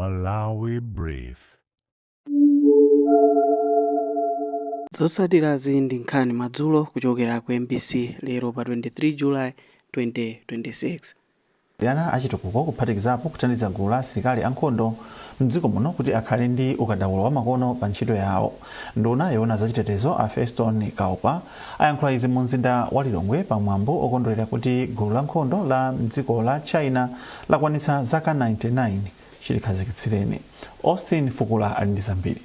Malawi Brief. Zotsatirazi ndi nkhani madzulo kuchokera ku mbc lero pa 23 July 2026. Ana achitukuko kuphatikizapo kuthandiza gulu la asilikali ankhondo mdziko muno kuti akhale ndi ukadaulo wamakono pa ntchito yawo. Nduna yoona zachitetezo a Feston Kaupa ayankhula izi mu mzinda wa Lilongwe pa mwambo okondwerera kuti gulu la nkhondo la mdziko la China lakwanitsa zaka 99 chilikhazikitsireni. Austin Fukula ali ndi zambiri.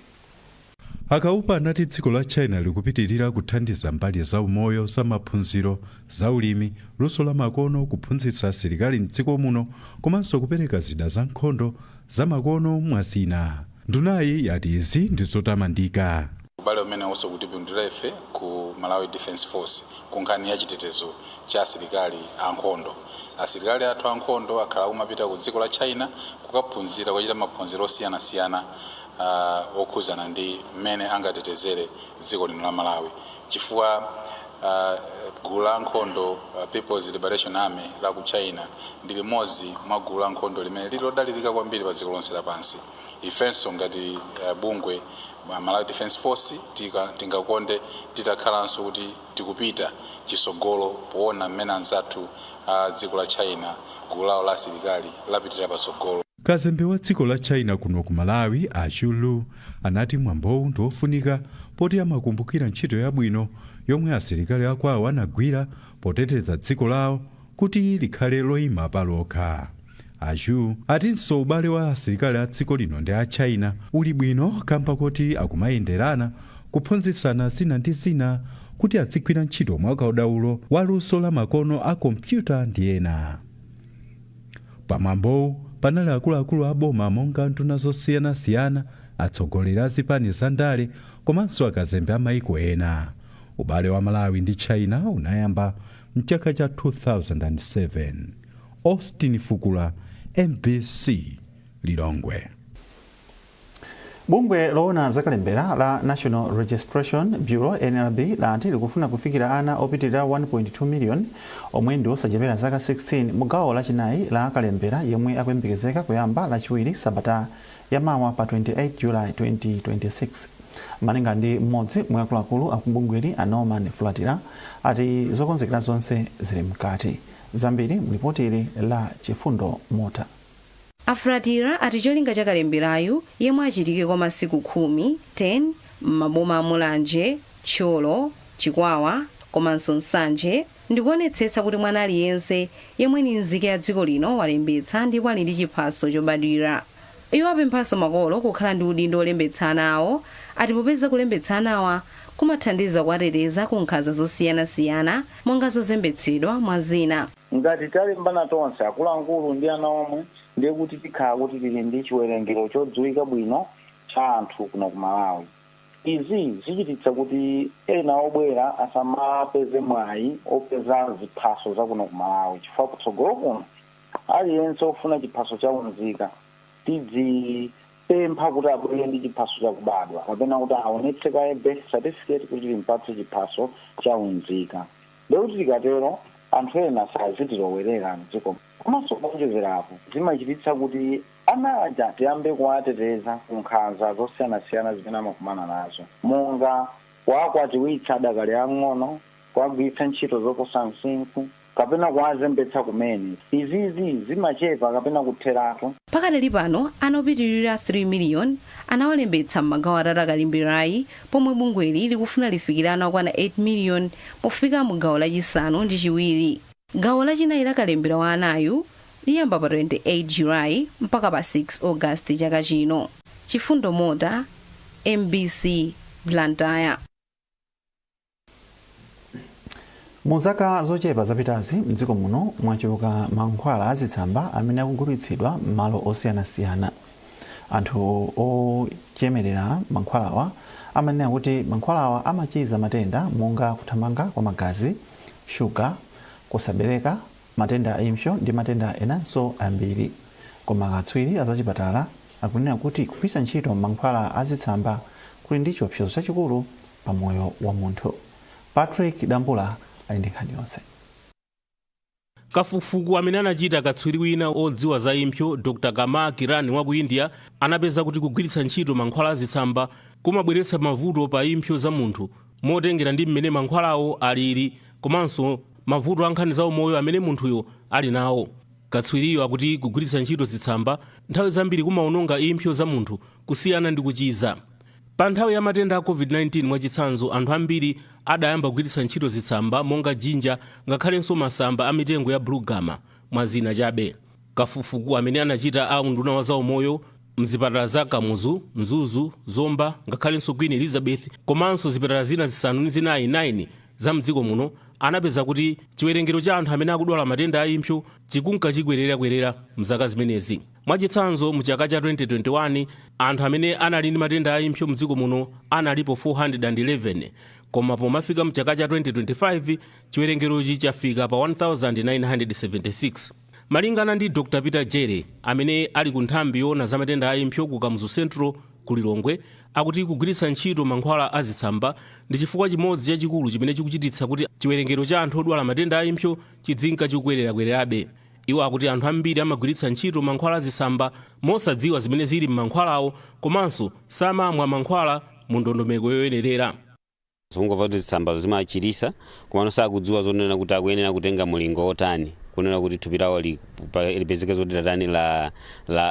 A Kaupa anati dziko la China likupitilira kuthandiza mbali za umoyo, za maphunziro, za ulimi, luso la makono, kuphunzitsa asilikali mdziko muno komanso kupereka zida za nkhondo za makono mwa zina. Ndunayi yati izi ndi zotamandika. Ubale umenewunso ukutipindulira ife ku Malawi Defence Force ku nkhani ya chitetezo cha asilikali ankhondo. Asilikali athu ankhondo akhala akumapita ku dziko la China kukaphunzira, kukachita maphunziro osiyanasiyana okhuzana ndi mmene angatetezere dziko lino la Malawi chifukwa gulu la ankhondo People's Liberation Army la ku China ndi limodzi mwa gulu la nkhondo limene lili lodalirika kwambiri pa dziko lonse lapansi. Ifenso ngati bungwe Malawi Defence Force tingakonde titakhalanso kuti tikupita chisogolo poona mmene anzathu a dziko la China gulu lawo la asilikali lapitira patsogolo. Kazembe wa dziko la China kuno ku Malawi a Xu Lu anati mwambowu ndi wofunika poti amakumbukira ntchito yabwino yomwe asilikali akwawo anagwira poteteza dziko lawo kuti likhale loima palokha. A Xu atinso ubale wa asilikali a dziko lino ndi a China uli bwino kamba koti akumayenderana, kuphunzitsana zina ndi zina kuti adzigwira ntchito mwaukadaulo wa luso la makono a kompyuta ndi ena. Pamwambowu panali akuluakulu a boma monga nduna zosiyanasiyana, atsogoleri a zipani za ndale komanso akazembe a maiko ena. Ubale wa Malawi ndi China unayamba mchaka cha 2007. Austin Fukula, mbc, Lilongwe. Bungwe loona zakalembera la National Registration Bureau, NRB, lati likufuna kufikira ana opitirira 1.2 million omwe ndi osachepera zaka 16 mu gawo lachinayi la kalembera yemwe akuyembekezeka kuyamba lachiwiri sabata yamawa pa 28 July 2026. Malinga ndi mmodzi mwa akuluakulu aku bungweli a Norman Fulatira ati zokonzekera zonse zili mkati. Zambiri mu lipoti ili la Chifundo Mota. A Fulatira ati cholinga cha kalemberayu yemwe achitike kwa masiku 10, 10, m'maboma a Mulanje, Thyolo, Chikwawa komanso Nsanje ndikuonetsetsa kuti mwana aliyense yemwe ni nzika ya dziko lino walembetsa ndipo ali ndi chiphaso chobadwira. Iwo apemphanso makolo kukhala ndi udindo wolembetsa ana awo ati popeza kulembetsa anawa kumathandiza kuwateteza ku nkhanza zosiyanasiyana monga zozembetsedwa mwa zina. Ngati talembana tonse, akuluakulu ndi ana omwe, ndiye kuti tikhala kuti tili ndi chiwerengero chodziwika bwino cha anthu kuno ku Malawi. Izi zichititsa kuti ena obwera asamapeze mwayi opeza ziphaso za kuno ku Malawi chifukwa kutsogolo kuno aliyense ofuna chiphaso cha unzika tidzipempha kuti abwere ndi chiphaso chakubadwa kapena kuti aonetse kaye birth certificate kuti timpatse chiphaso cha unzika. Ndiye kuti tikatero anthu ena sazitilowerera m'dziko. Komanso kuonjezera apo, zimachititsa kuti ana aja tiyambe kuwateteza ku nkhanza zosiyanasiyana zimene amakumana nazo monga kuwakwatiwitsa adakali ang'ono, kuwagwiritsa ntchito zoposa msinkhu kapena kuwazembetsa kumene. Izizi zimachepa kapena kutheratu. Pakadali pano, ana opitilira 3 million anawalembetsa m'magawo atatu a kalemberayi pomwe bungweli likufuna lifikire ana okwana 8 million pofika mu gawo lachisanu ndi chiwiri. Gawo lachinayi la kalembera wa anayu liyamba pa 28 July mpaka pa 6 August chaka chino. Chifundo Mota, mbc, Blantyre. Mu zaka zochepa zapitazi mdziko muno mwachuluka mankhwala azitsamba amene akugulitsidwa m'malo osiyanasiyana. Anthu ochemerera mankhwalawa amanena kuti mankhwalawa amachiza matenda monga kuthamanga kwa magazi, shuga, kusabereka, matenda a impso ndi matenda enanso ambiri. Koma akatswiri azachipatala akunena kuti kugwiritsa ntchito mankhwala azitsamba kuli ndi chiopsezo chachikulu pa moyo wa munthu. Patrick Dambula ali ndi nkhani yonse. Kafukufuku amene anachita katswiri wina odziwa za impsyo, Dr Kamal Kirani wa ku India, anapeza kuti kugwiritsa ntchito mankhwala azitsamba kumabweretsa mavuto pa impsyo za munthu, motengera ndi mmene mankhwalawo alili komanso mavuto a nkhani za umoyo amene munthuyo ali nawo. Katswiriyo akuti kugwiritsa ntchito zitsamba nthawi zambiri kumaononga impsyo za munthu kusiyana ndi kuchiza. Pa nthawi ya matenda a COVID-19, mwachitsanzo, anthu ambiri adayamba kugwiritsa ntchito zitsamba monga jinja, ngakhalenso masamba a mitengo ya bluegum, mwa zina chabe. Kafukufuku amene anachita a unduna wa zaumoyo mzipatala za Kamuzu, Mzuzu, Zomba, ngakhalenso Queen Elizabeth, komanso zipatala zina zisanu ndi zinayi, 9, za mdziko muno, anapeza kuti chiwerengero cha anthu amene akudwala matenda a impsyo chikunka chikwererakwerera mzaka zimenezi. Mwachitsanzo, mu chaka cha 2021 anthu amene anali ndi matenda a impsyo mdziko muno analipo 411, koma pomafika mchaka cha 2025 chiwerengerochi chafika pa 1976. Malingana ndi Dr Peter Jere, amene ali ku nthambi yoona za matenda a impsyo ku Kamuzu Central ku Lilongwe, akuti kugwiritsa ntchito mankhwala azitsamba ndi chifukwa chimodzi chachikulu chimene chikuchititsa kuti chiwerengero cha anthu odwala matenda a impsyo chidzinka chikukwererakwererabe. Iwo akuti anthu ambiri amagwiritsa ntchito mankhwala azitsamba mosadziwa zimene zili m'mankhwalawo, komanso samamwa mankhwala mu ndondomeko yoyenerera. Kungomva kuti zitsamba zimachirisa, komano sakudziwa zonena kuti akuyenera kutenga mulingo otani kunena kuti thupi lawo lipezeke zoti latani,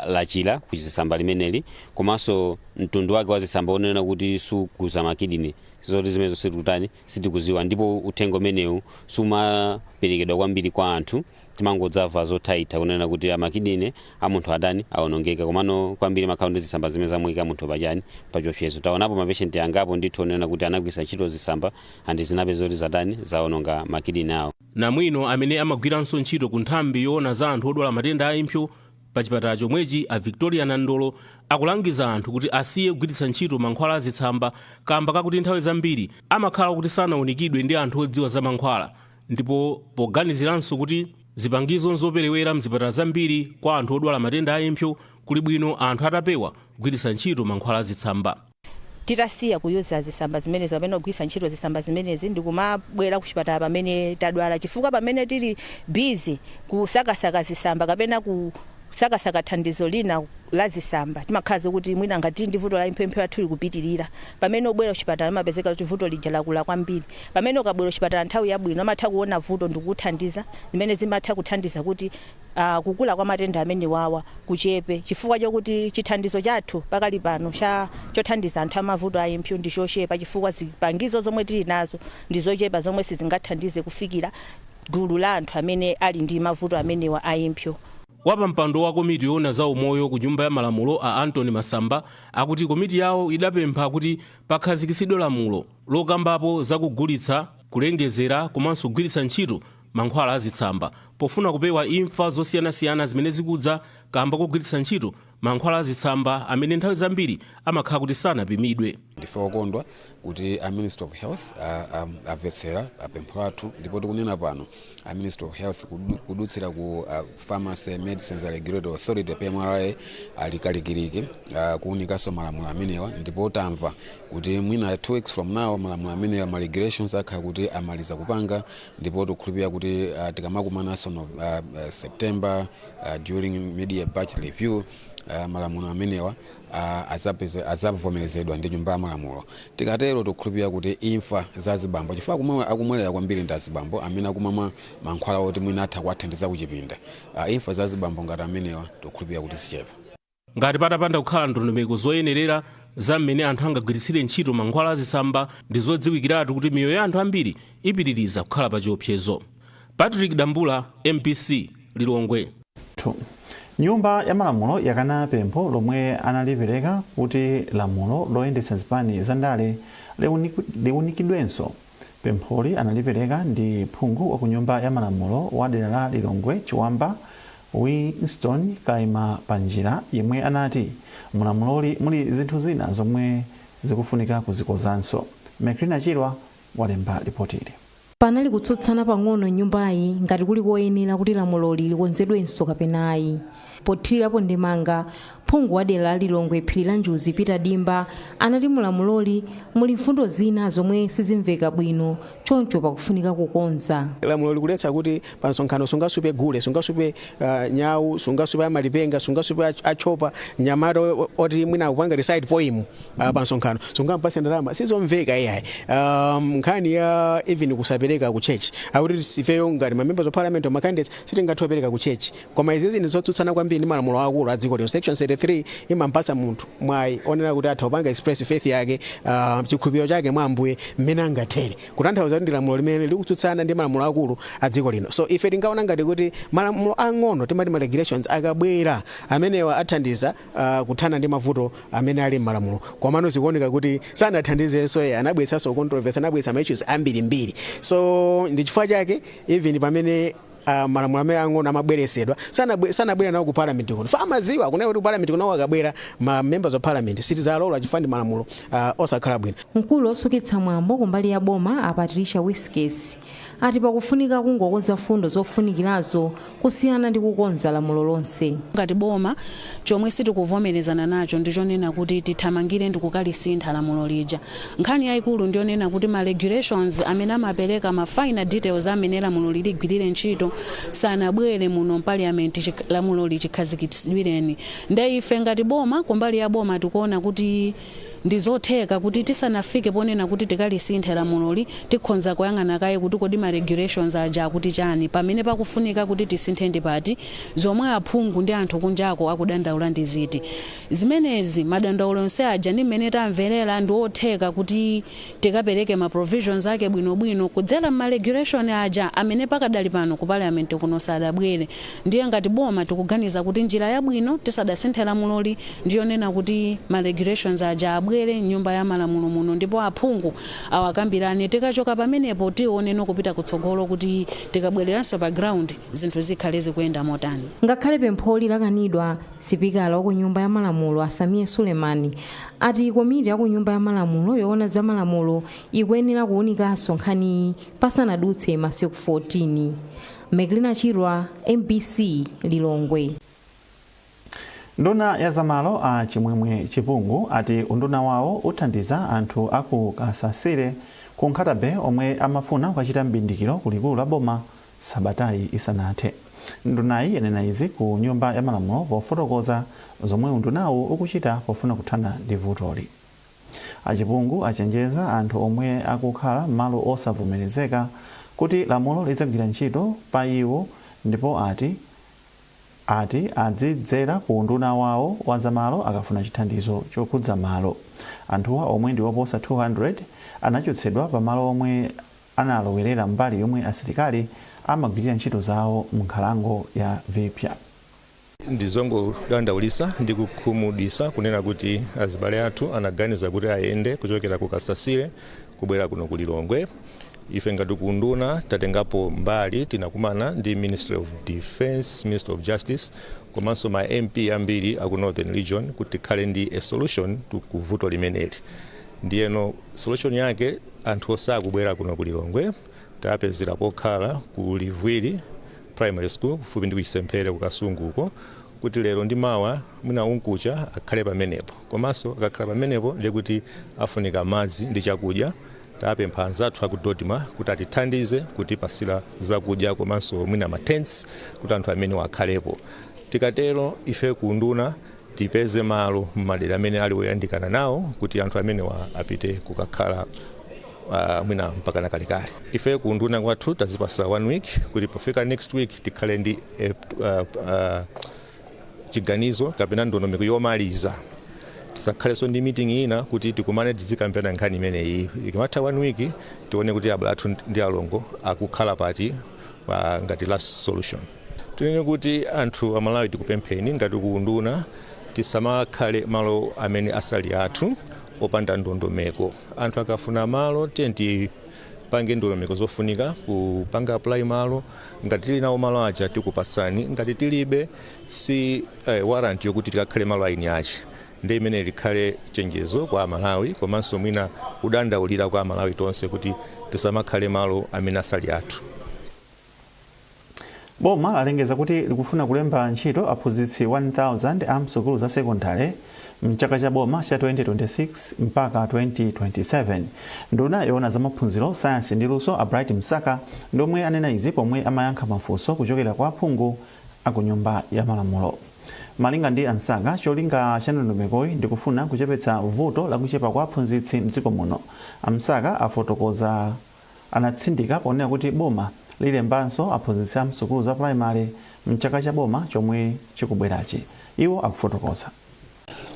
lachira kuchitsamba limeneli, komanso mtundu wake wa zitsamba onena kuti sukuza makidini, zoti zimenezo sitikutani, sitikuziwa. Ndipo uthenga umenewu sumaperekedwa kwambiri kwa anthu. Timangodzamva zothaitha kunena kuti amakidini a munthu adani, awonongeka, komano kwambiri makhala ndi zitsamba zimene zamuyika munthu pachani, pachiopsezo. Taonapo mapeshenti angapo ndithu onena kuti anagwiritsa ntchito zitsamba and zinapeza kuti zatani, zawononga makidini awo. Namwino amene amagwiranso ntchito ku nthambi yoona za anthu odwala matenda a impsyo pa chipatala chomwechi, a Victoria Nandolo, akulangiza anthu kuti asiye kugwiritsa ntchito mankhwala azitsamba kamba kakuti nthawi zambiri amakhala kuti sanaunikidwe ndi anthu odziwa za mankhwala, ndipo poganiziranso kuti zipangizo nzoperewera mzipatala zambiri kwa anthu odwala matenda a impsyo, kuli bwino anthu atapewa kugwiritsa ntchito mankhwala azitsamba. Titasiya kuyuza zitsamba zimenezi kapena kugwiritsa ntchito zitsamba zimenezi, ndikumabwera kuchipatala pamene tadwala, chifukwa pamene tili busy kusakasaka zitsamba kapena kusakasaka thandizo lina la zitsamba, timakhala kuti mwina ngati ndi vuto la impsyo yathu likupitirira. Pamene ubwera kuchipatala, amapezeka kuti vuto lija lakula kwambiri. Pamene ukabwera kuchipatala nthawi yabwino, amatha kuona vuto ndikuthandiza, zimene zimatha kuthandiza kuti kukula kwa matenda amene wawa kuchepe, chifukwa chokuti chithandizo chathu pakali pano cha chothandiza anthu amavuto a impsyo ndi chochepa, chifukwa zipangizo zomwe tili nazo ndi zochepa zomwe sizingathandize kufikira gulu la anthu amene ali ndi mavuto amenewa a impsyo. Wapampando wa komiti yoona za umoyo ku Nyumba ya Malamulo, a Anthony Masamba, akuti komiti yawo idapempha kuti pakhazikitsidwe lamulo lokambapo zakugulitsa, kulengezera komanso kugwiritsa ntchito mankhwala azitsamba, pofuna kupewa imfa zosiyanasiyana zimene zikudza kamba kogwiritsa ntchito mankhwala azitsamba amene nthawi zambiri amakhala kuti sanapimidwe. Ndife okondwa kuti a Minister of Health amvetsera pempho lathu, ndipo tikunena pano a Minister of Health kudutsira ku Pharmacy Medicines Regulatory Authority, PMRA, ali kalikiliki kuwunikanso malamulo amenewa. Ndipo tamva kuti mwina 2 weeks from now malamulo amenewa, ma regulations, akhala kuti amaliza kupanga. Ndipo tikukhulupirira kuti tikamakumananso no, September, during mid-year budget review, malamulo amenewa azavomerezedwa ndi Nyumba ya Malamulo. Tikatero tikukhulupirira kuti imfa za azibambo, chifukwa akumwalira kwambiri ndi azibambo amene akumamwa mankhwala oti mwina atha kuwathandiza kuchipinda, imfa za azibambo ngati amenewa tikukhulupirira kuti zichepa. Ngati patapanda kukhala ndondomeko zoyenerera za mmene anthu angagwiritsire ntchito mankhwala azitsamba, ndi zodziwikiratu kuti miyoyo ya anthu ambiri ipitiriza kukhala pa chiopsezo. Patrick Dambula, MBC, Lilongwe. 2 Nyumba ya Malamulo yakana pempho lomwe analipereka kuti lamulo loyendetsa zipani za ndale liunikidwenso. Pempholi analipereka ndi phungu wa ku Nyumba ya Malamulo wa dera la Lilongwe Chiwamba, Winston Kaima Panjira, yemwe anati mulamuloli muli zinthu zina zomwe zikufunika kuzikonzanso. Macrina Chilwa walemba ripotili. Panali kutsutsana pang'ono m'nyumbayi ngati kuli koyenera kuti lamuloli likonzedwenso kapena ayi. Pothirirapo ndemanga, phungu wa dera la Lilongwe Phiri la Njuzi Peter Dimba anati mulamuloli muli mfundo zina zomwe sizimveka bwino, choncho pakufunika kukonza. Lamulo likuletsa kuti pa msonkhano sungasupe gule, sungasupe nyau, sungasupe amalipenga, sungasupe achopa, nyamata oti mwina akupanga recite poem pa msonkhano sungampase ndalama, sizomveka iyayi. Nkhani ya even kusapereka ku church, akuti ifeyo ngati ma members of parliament or ma candidates sitingathe kupereka ku church, koma izizi ndi zotsutsana kwambiri ndi malamulo akulu a dziko lino. Section 33 imampasa munthu mwayi onena kuti atha kupanga express faith yake, chikhulupiriro chake mwa Ambuye mmene angathere, kutanthauza kuti ndi lamulo limene likutsutsana ndi malamulo akulu a dziko lino. So ife tingaona ngati kuti malamulo ang'ono, timati ma regulations, akabwera amenewa athandiza kuthana ndi mavuto amene ali m'malamulo, komano zikuoneka kuti sanathandizenso, anabweretsanso controversy, anabweretsa ma issues ambirimbiri. So ndi chifukwa chake even pamene malamulo amene ang'ono amabweresedwa sanabwera nawo ku parliament kuno, fa amadziwa kunena kuti ku parliament kuno akabwera ma members of parliament sitizalola chifukwa ndi malamulo osakhala bwino. Mkulu osukitsa mwambo kumbali ya boma a Patricia Wiskes ati pakufunika kungokonza fundo zofunikirazo kusiyana ndi kukonza lamulo lonse. Ngati boma, chomwe sitikuvomerezana nacho ndichonena kuti tithamangire ndi kukalisintha lamulo lija. Nkhani yayikulu ndionena kuti ma regulations amene amapereka ma final details amene lamulo liligwirire ntchito sanabwere muno m'parliament lamulo lichikhazikitsidwireni. Nde ife ngati boma, kumbali ya boma, tikuona kuti ndizotheka kuti tisanafike ponena kuti tikalisinthe lamuloli, tikhonza kuyang'ana kaye kuti kodi ma regulations aja akuti chani, pamene pakufunika kuti tisinthe ndi pati, zomwe aphungu ndi anthu kunjako akudandaula ndi ziti. Zimenezi, madandaulo onse aja ndi mmene tamverera, ndi otheka kuti tikapereke ma provisions ake bwinobwino kudzera ma regulation aja amene pakadali pano ku parliament kuno sadabwere. Ndiye ngati boma tikuganiza kuti njira yabwino tisadasinthe lamuloli ndiyonena kuti ma regulations aja abwere mnyumba ya malamulo muno ndipo aphungu awakambirane. Tikachoka pamenepo tioneno kupita kutsogolo kuti tikabwereranso pa ground zinthu zikhale zikuyenda motani. Ngakhale pempholi lakanidwa, sipikala wa ku nyumba ya malamulo a Sameer Suleman ati komiti ya ku nyumba ya malamulo yoona za malamulo ikuyenera kuwunikanso nkhaniyi pasanadutse masiku 14. Meklina Chirwa, MBC, Lilongwe. Nduna ya zamalo a Chimwemwe Chipungu ati unduna wawo uthandiza anthu aku Kasasire ku Nkhata Bay omwe amafuna kukachita mbindikiro ku likulu la boma sabatayi isanathe. Ndunayi yanena izi ku nyumba ya malamulo pofotokoza zomwe undunawu ukuchita pofuna kuthana ndi vutoli. Achipungu achenjeza anthu omwe akukhala m'malo osavomerezeka kuti lamulo lidzagwira ntchito pa iwo, ndipo ati adzidzera ku unduna wawo wa zamalo akafuna chithandizo chokhudza malo. Anthuwa, omwe ndi oposa 200, anachotsedwa pamalo omwe analowerera mbali yomwe asilikali amagwirira ntchito zawo m'nkhalango ya Vipya. Ndizongodandaulisa ndi kukhumudwisa kunena kuti azibale athu anaganiza kuti ayende kuchokera ku Kasasire kubwera kuno ku Lilongwe. Ife ngati kunduna tatengapo mbali, tinakumana ndi Ministry of Defense, Ministry of Justice komanso ma MP ambiri aku Northern Region kuti tikhale ndi a solution ku vuto limeneli. Ndiyeno solution yake, anthu osakubwera kuno ku Lilongwe, tapezera pokhala ku Livwiri Primary School kufupi ndi kuchisemphere ku Kasunguko, kuti lero ndi mawa mwina unkucha akhale pamenepo. Komanso akakhala pamenepo ndiye kuti afunika madzi ndi chakudya. Tapempha anzathu aku DoDMA kuti atithandize kutipasira zakudya komanso mwina ma tents kuti anthu amene akhalepo. Tikatero ife ku nduna tipeze malo m'madera amene ali oyandikana nawo kuti anthu amenewa apite kukakhala mwina mpaka na kalekale. Ife ku nduna kwathu tazipasa one week kuti pofika next week tikhale ndi chiganizo kapena ndondomeko yomaliza. Tisakhalenso ndi meeting ina kuti tikumane tizikambirana nkhani imeneyi. Ikamatha one week tione kuti abale athu ndi alongo akukhala pati ngati last solution. Tinene kuti anthu amalawi, tikupempheni ngati ku nduna, tisamakhale malo amene asali athu opanda ndondomeko. Anthu akafuna malo, tiye tipange ndondomeko zofunika kupanga apply malo. Ngati tili nawo malo aja tikupasani, ngati tilibe si warrant yokuti tikakhale malo aini ache. Ndi imene likhale chenjezo kwa Amalawi komanso mwina kudandaulira kwa Amalawi tonse kuti tisamakhale malo amene asali athu. Boma lalengeza kuti likufuna kulemba ntchito aphunzitsi 1000 a msukulu za sekondale mchaka cha boma cha 2026 mpaka 2027. Nduna yoona za maphunziro, sayansi ndi luso, a Bright Msaka, ndomwe anena izi pomwe amayankha mafunso kuchokera kwa aphungu aku Nyumba ya Malamulo. Malinga ndi a Msaka, cholinga cha ndondomekoyi ndikufuna kuchepetsa vuto lakuchepa kwa aphunzitsi mdziko muno. A Msaka afotokoza anatsindika ponena kuti boma lilembanso aphunzitsi a msukulu za primary mchaka cha boma chomwe chikubwerachi. Iwo akufotokoza.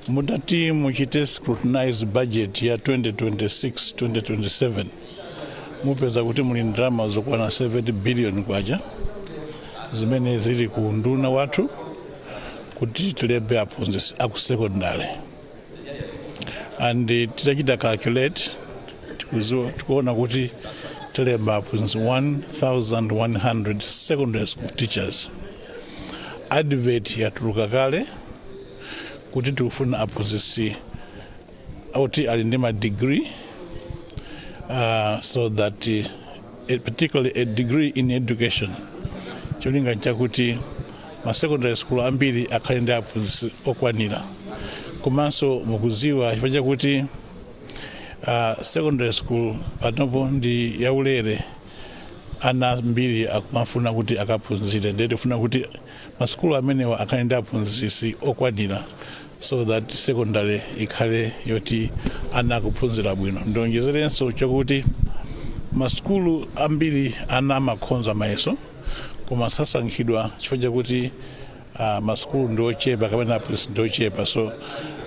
Mutati muchite scrutinize budget ya 2026 2027, mupeza kuti muli ndalama zokwana 70 billion kwacha zimene zili ku nduna wathu kuti tilembe aphunzitsi aku secondary. And titachita calculate, tikuona kuti tilemba aphunzitsi 1100 secondary school teachers. Advert yatuluka kale kuti tikufuna aphunzitsi oti ali ndi ma degree, so that particularly a degree in education. Cholinga chakuti ma secondary school ambiri akhale ndi aphunzitsi okwanira. Komanso mukuziwa, chifukwa chakuti secondary school panopo ndi yaulere, ana ambiri akumafuna kuti akaphunzire. Ndiye tifuna kuti masukulu amenewa akhale ndi aphunzitsi okwanira so that secondary ikhale yoti ana akuphunzira bwino. Ndionjezerenso chakuti masukulu ambiri ana amakhonza mayeso koma sasankhidwa chifukwa chakuti masukulu ndi ochepa kapena aphunzitsi ndi ochepa. So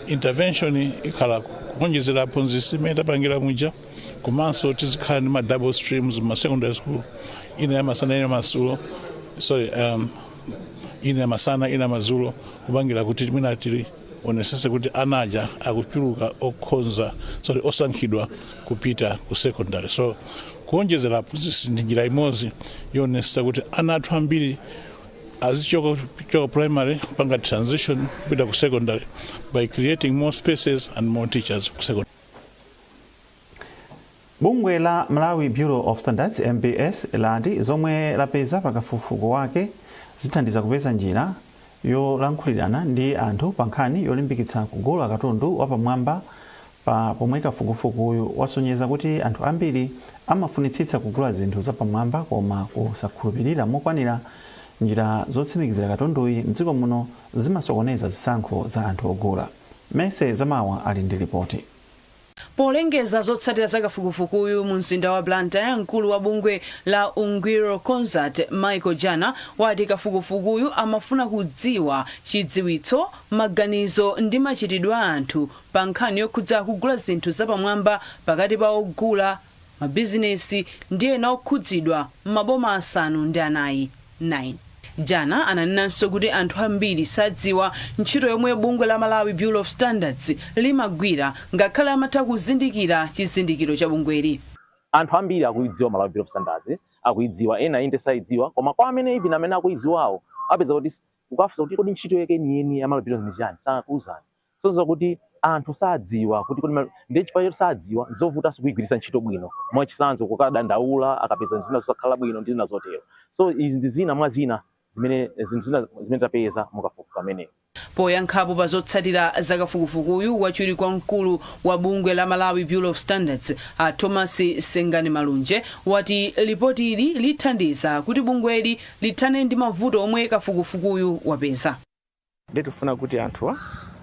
intervention ikhala kuonjezera aphunzitsi imene tapangira muja, komanso tizikhala ndi ma double streams ma secondary school, ina yamasana, ina madzulo, sorry, ina masana, ina madzulo, kupangira kuti mwina tili onesese kuti anaja akuchuluka okhonza, sorry, osankhidwa kupita ku secondary. So kuonjezera aphunzitsi ndi njira imodzi yoonetsetsa kuti ana athu ambiri azichoka kuchoka primary kupanga transition kupita ku secondary by creating more spaces and more teachers ku secondary. Bungwe la Malawi Bureau of Standards, MBS, lati zomwe lapeza pakafukufuku wake zithandiza kupeza njira yolankhulirana ndi anthu pa nkhani yolimbikitsa kugula katundu wapamwamba, pa pomwe kafukufukuyu wasonyeza kuti anthu ambiri amafunitsitsa kugula zinthu zapamwamba, koma kusakhulupirira mokwanira njira zotsimikizira katunduyi mdziko muno zimasokoneza zisankho za anthu ogula. Mese Zamawa ali ndi ripoti. Polengeza zotsatira za kafukufukuyu mu mzinda wa Blantyre, mkulu wa bungwe la Ungwiro Consult, Michael Jana, wati kafukufukuyu amafuna kudziwa chidziwitso, maganizo ndi machitidwe a anthu pa nkhani yokhudza kugula zinthu zapamwamba pakati pa ogula, mabizinesi ndi ena okhudzidwa m'maboma 4, 9. Jana ananenanso kuti anthu ambiri sadziwa ntchito yomwe bungwe la Malawi Bureau of Standards limagwira, ngakhale amatha kuzindikira chizindikiro cha bungweli. Anthu ambiri akuidziwa Malawi Bureau of Standards, akuidziwa, ena inde saidziwa, koma kwa amene, even amene akuidziwawo, apeza kuti ukafunsa kuti kodi ntchito yake yeniyeni ya Malawi Bureau ndi chani, sakuuzani. Sonza kuti anthu sadziwa kuti kodi ndiye chifukwa choti sadziwa, nzovutanso kuyigwiritsa ntchito bwino, mwachitsanzo kukadandaula akapeza zina zosakhala bwino ndi zina zotero. So izi ndi zina mwa zina zimene zinthu zina zimene tapeza mukafukufuku ameneyo. Poyankhapo pa zotsatira za kafukufukuyu, wachiwiri kwa mkulu wa bungwe la Malawi Bureau of Standards, a Thomas Sengani Malunje, wati lipoti ili lithandiza kuti bungweli lithane ndi mavuto omwe kafukufukuyu wapeza. Ndiye tifuna kuti anthuwa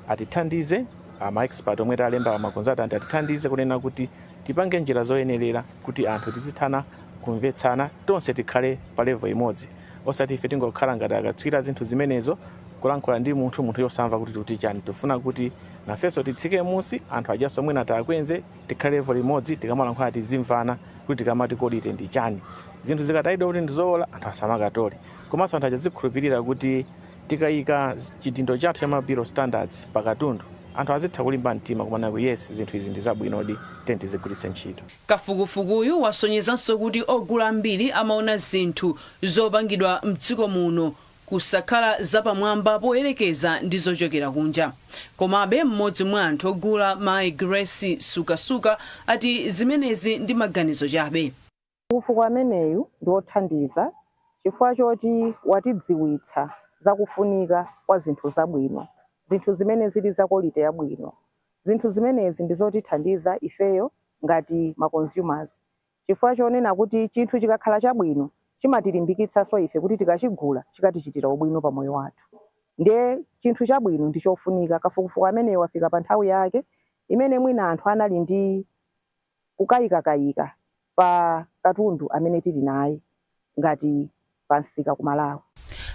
atithandize, ma expert omwe talemba, ma consultant, atithandize kunena kuti tipange njira zoyenerera kuti anthu tizithana kumvetsana, tonse tikhale pa level imodzi, osati ife tingokhala ngati akatswiri zinthu zimenezo kulankhula ndi munthu, munthu yosamva kuti tikuti chani. Tifuna kuti nafenso titsike musi, anthu ajaso mwina tiakwenze, tikhale level imodzi, tikamalankhula tizimvana kuti tikamati quality ndi chani. Zinthu zikatayidwa kuti ndizowola, anthu asamakatole. Komanso anthu achazikhulupirira kuti tikayika chidindo chathu cha Bureau of Standards pakatundu, anthu azitha kulimba mtima kumanena kuti yes, zinthu izi ndi zabwinodi, tiye tizigwiritse ntchito. Kafukufukuyu wasonyezanso kuti ogula ambiri amaona zinthu zopangidwa mdziko muno kusakhala zapamwamba poyerekeza ndi zochokera kunja. Komabe mmodzi mwa anthu ogula, mayi Grace Sukasuka, ati zimenezi ndi maganizo chabe. Kafukufuku ameneyu ndi wothandiza. Chifukwa choti watidziwitsa zakufunika kwa zinthu zabwino, zinthu zimene zili za quality yabwino. Zinthu zimenezi ndi zotithandiza ifeyo ngati ma consumers, chifukwa chonena kuti chinthu chikakhala chabwino chimatilimbikitsanso ife kuti tikachigula chikatichitira ubwino pa moyo wathu. Ndiye chinthu chabwino ndi chofunika. Kafukufuku ameneyo wafika pa nthawi yake imene mwina anthu anali ndi kukayikakayika pa katundu amene tili naye ngati pamsika ku Malawi.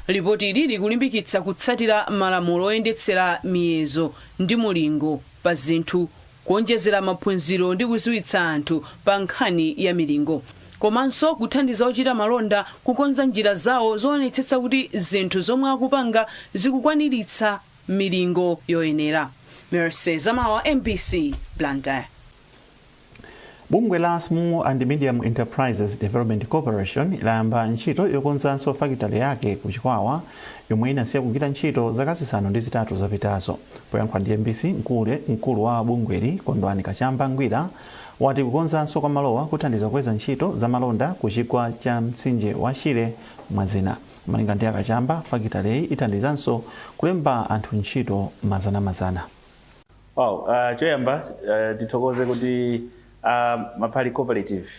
Lipoti ili likulimbikitsa kutsatira malamulo oyendetsera miyezo ndi mulingo pa zinthu, kuonjezera maphunziro ndi kudziwitsa anthu pa nkhani ya milingo, komanso kuthandiza ochita malonda kukonza njira zawo zoonetsetsa kuti zinthu zomwe akupanga zikukwaniritsa milingo yoyenera. Mercy Zamawa, MBC, Blantyre. Bungwe la Small and Medium Enterprises Development Corporation layamba ntchito yokonzanso fakitale yake ku Chikwawa yomwe inasiya kugwira ntchito zaka 8 zapitazo. Poyankhula ndi MBC, mkulu wa bungweli, Kondwani Kachamba Ngwira, wati kukonzanso kwa malowa kuthandiza kukweza ntchito za malonda ku chigwa cha mtsinje wa Shire, mwazina. Malinga ndi Akachamba, fakitaleyi ithandizanso kulemba anthu ntchito mazanamazana. Wow, choyamba tithokoze kuti Mapali Cooperative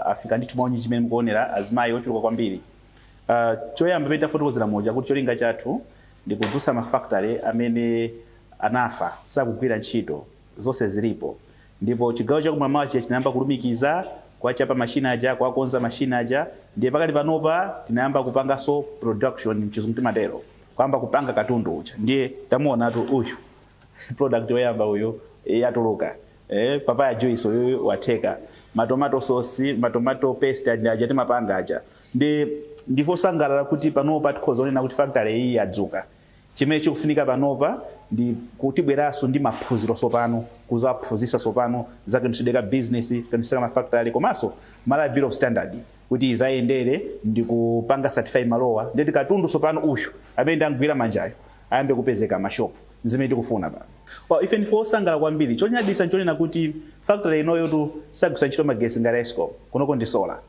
afika ndithu maunyinji chimene mukuonera, azimayi ochuluka kwambiri. Choyamba pamene tafotokozera moja kuti cholinga chathu ndi kudzutsa mafactory amene anafa, sakugwira ntchito, zonse zilipo. Ndipo chigawo chakumamawa chija chinayamba kulumikiza, kuwachapa machine aja, kuwakonza machine aja. Ndiye pakali panopa tinayamba kupanganso production, mchizungu timatero, kuyamba kupanga katundu uja. Ndiye tamuonatu uyu product yoyamba uyu yatuluka, papaya juice uyu watheka, ma tomato sauce, ma tomato paste aja timapanga aja. Ndi ndifosangalala kuti panopa tikhoza kunena kuti factory iyi yadzuka. Chimene chikufunika panopa ndi kutibweranso ndi maphunziro sopano, kuzaphunzitsa sopano za kayendetsedwe ka business, kayendetsedwe ka mafactory, komanso Malawi Bureau of Standard kuti izayendere ndi kupanga certify malowa, ndeti katundu sopano uyu amene ndangwira manjayo ayambe kupezeka mashopu, zimene tikufuna pano. Well, ife ndife osangala kwambiri. Chonyadisa nchonena kuti factory inoyo tu sagwisa ntchito magesi ngati ESCOM. Kunoko ndi solar.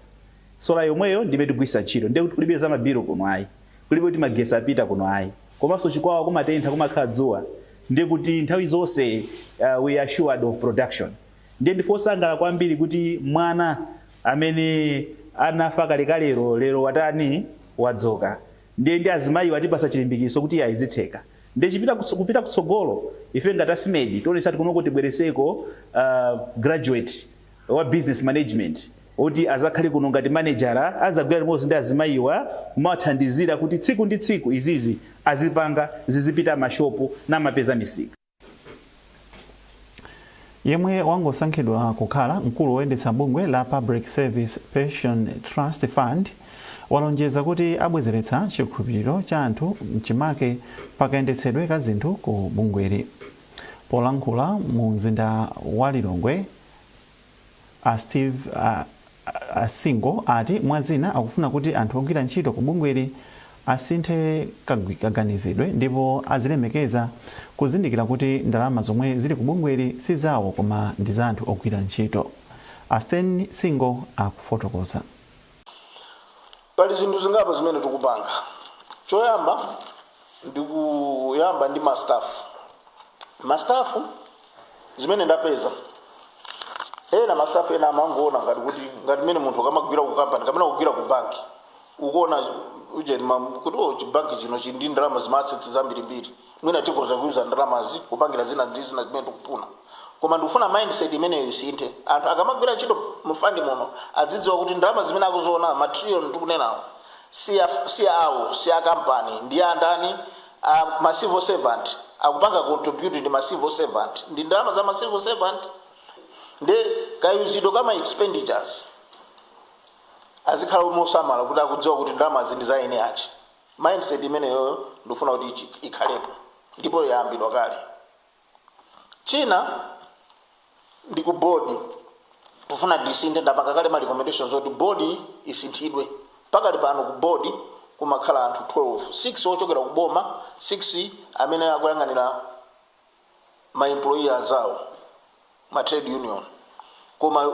Solar yomweyo ndimene tikugwisa ntchito, ndiye kuti kulibe za mabilu kuno ayi, kulibe kuti magesi apita kuno ayi. Komanso Chikwawa kumatentha, kumakhala dzuwa, ndiye kuti nthawi zonse we are assured of production. Ndiye ndife osangala kwambiri kuti mwana amene anafa kalekalero lero watani? Wadzuka. Ndiye ndi azimayi watipasa chilimbikiso kuti ayi, zitheka. Ndiye kupita kutsogolo, ife ngati a SMEDI tionesa kunoko tibwereseko graduate wa business management oti azakhale kuno ngati manager, azagwira limodzi ndi azimayiwa kumawathandizira kuti tsiku ndi tsiku izizi azipanga zizipita mashopu namapeza misika. Yemwe wangosankhidwa kukhala mkulu woyendetsa bungwe la Public Service Pension Trust Fund walonjeza kuti abwezeretsa chikhulupiriro cha anthu mchimake pakayendetsedwe ka zinthu ku bungweli. Polankhula mu mzinda wa Lilongwe, a Steve Asingo ati mwazina akufuna kuti anthu ogwira ntchito ku bungweli asinthe kaganizidwe ndipo azilemekeza kuzindikira kuti ndalama zomwe zili ku bungweli si zawo koma ndi za anthu ogwira ntchito. A Sten Singo akufotokoza. Pali zinthu zingapo zimene tikupanga. Choyamba ndikuyamba ndi mastaff. Mastaff, zimene ndapeza, ena mastaff ena amangoona ngati kuti ngati mmene munthu akamagwira ku kampani kapena kugwira ku banki, ukuona ujeni kuti oh, chibanki chino chili ndi ndalama, zima assets zambirimbiri, mwina tikhoza kuyuza ndalamazi kupangira zina ndi zina zimene tikufuna. Koma ndikufuna mindset imeneyo isinthe. Anthu akamagwira ntchito mu fund muno azidziwa kuti ndalama zimene akuziona, ma trillion tikunenawo, si awo, si a kampani, ndi a ndani? A ma civil servant. Akupanga contribute ndi ma civil servant, ndi ndalama za ma civil servant. Ndi kayuzidwe ka ma expenditures azikhala mosamala kuti akudziwa kuti ndalamazi ndi za eni achi. Mindset imeneyoyo ndikufuna kuti ikhalepo ndipo yayambidwa kale. China ndi ku board. Tufuna tisinthe, ndapanga kale ma recommendations oti board isinthidwe. Pakali pano ku board kumakhala anthu 12, 6 ochokera ku boma, 6 amene akuyang'anira ma employee anzawo, ma trade union. Koma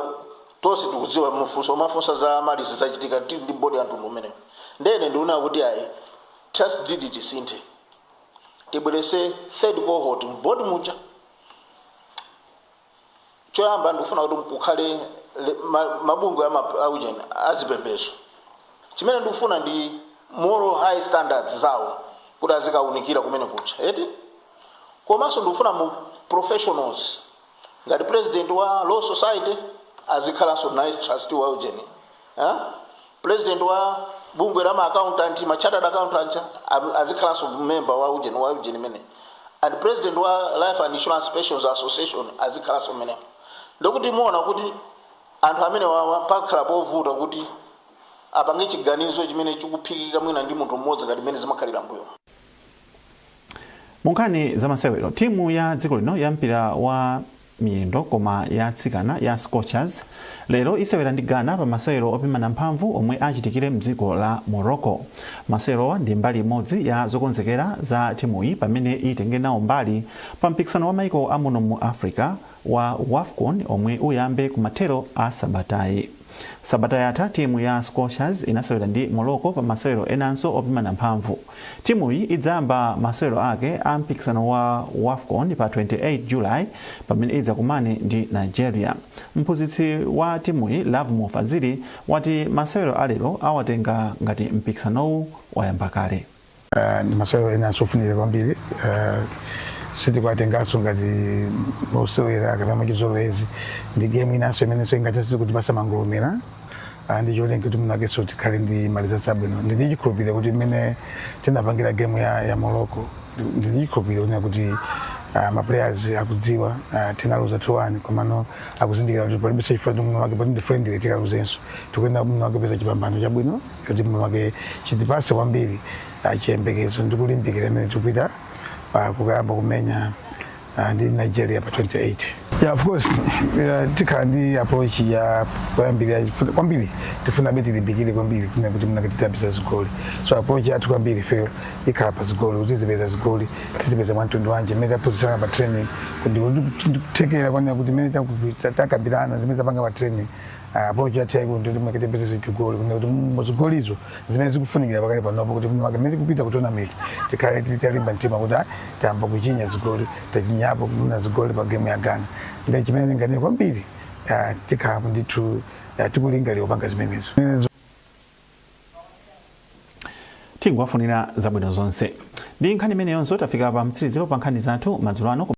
tonse tikudziwa, mufunso mafunsa za amalisi zachitika, tili ndi board ya mtundu umenewo. Ndene ndikuona kuti ayi, trust deed tisinthe, tibwerese third cohort m'board muja. Choyamba ndikufuna kuti kukhale mabungwe aujeni azipembedzo. Chimene ndikufuna ndi moral high standards zawo kuti azikawunikira kumene kucha eti. Komanso ndikufuna mu professionals, ngati president wa Law Society azikhalanso nice trustee wa ujeni, eh? President wa bungwe la ma accountant, ma chartered accountant, azikhalanso member wa ujeni mene, and president wa Life and Insurance Pensions Association azikhalanso menemo. Ndikuti muona kuti anthu amene wawa pakhala povuta kuti apange chiganizo chimene chikuphikika mwina ndi munthu mmodzi ngati mmene zimakhalira mbuyo. Mu nkhani zamasewero, timu ya dziko lino ya mpira wa miyendo koma yatsikana ya Scorchers lero isewera ndi Ghana pa masewero opimana mphamvu omwe achitikire mdziko la Morocco. Masewerowa ndi mbali imodzi ya zokonzekera za timuyi pamene itenge nawo mbali pa mpikisano wa maiko amuno mu Africa wa WAFCON omwe uyambe kumathero a sabatayi. Sabata yatha timu ya Scorchers inasewera ndi Morocco pa masewero enanso opimana mphamvu. Timuyi idzayamba masewero ake a mpikisano wa WAFCON pa 28 July pamene idzakumane ndi Nigeria. Mphunzitsi wa timuyi, Lovemore Fazili, wati masewero alero awatenga ngati mpikisanowu wayamba kale. Ndi masewero enanso ofunika kwambiri. Sitikuwatenganso ngati osewera kapena mwachizolowezi. Ndi game inanso imenenso ingathe kutipasa mangolomera ndi cholinga kuti munakenso tikhale ndi ma results abwino. Ndili chikhulupiriro kuti mmene tinapangira game ya Morocco, ndili chikhulupiriro kunena kuti ma players akudziwa. Tinaluza 2-1, komano akuzindikira kuti palibe chifukwa kuti mwina wake pati ndi friendly tikaluzenso. Tikuyenda mwina wake peza chipambano chabwino choti mwina wake chitipase kwambiri chiyembekezo ndi kulimbikira imene tikupita kukayamba kumenya ndi Nigeria pa 28. Yeah, of course, tikhala ndi approach ya kuyambirira kwambiri tifuna be tilimbikire kwambiri kuna kuti muna titapeza zigoli. So approach yathu kwambiri ifeyo ikhala pa zigoli, kuti tizipeza zigoli, tizipeza mwamtundu wanje mmene taphunzitsana pa training, kuti kuthekera kwanena kuti mmene takambirana, zimene tapanga pa training, approach yathu yaikulu ndi kuti tipeze zigoli, kuna kuti muzigolizo zimene zikufunikira pakali panopo, kuti mmene tikupita ku tournament tikhale titalimba mtima kuti tayamba kuchinya zigoli, tachinyapo kuna zigoli pa game ya Ghana. Ndi chimene ndinganene kwambiri, tikhalapo ndithu, tikulingalira kupanga zimenezo. Tingowafunira zabwino zonse. Ndi nkhani imeneyonso tafika pa mtsiriziro pa nkhani zathu madzulo ano.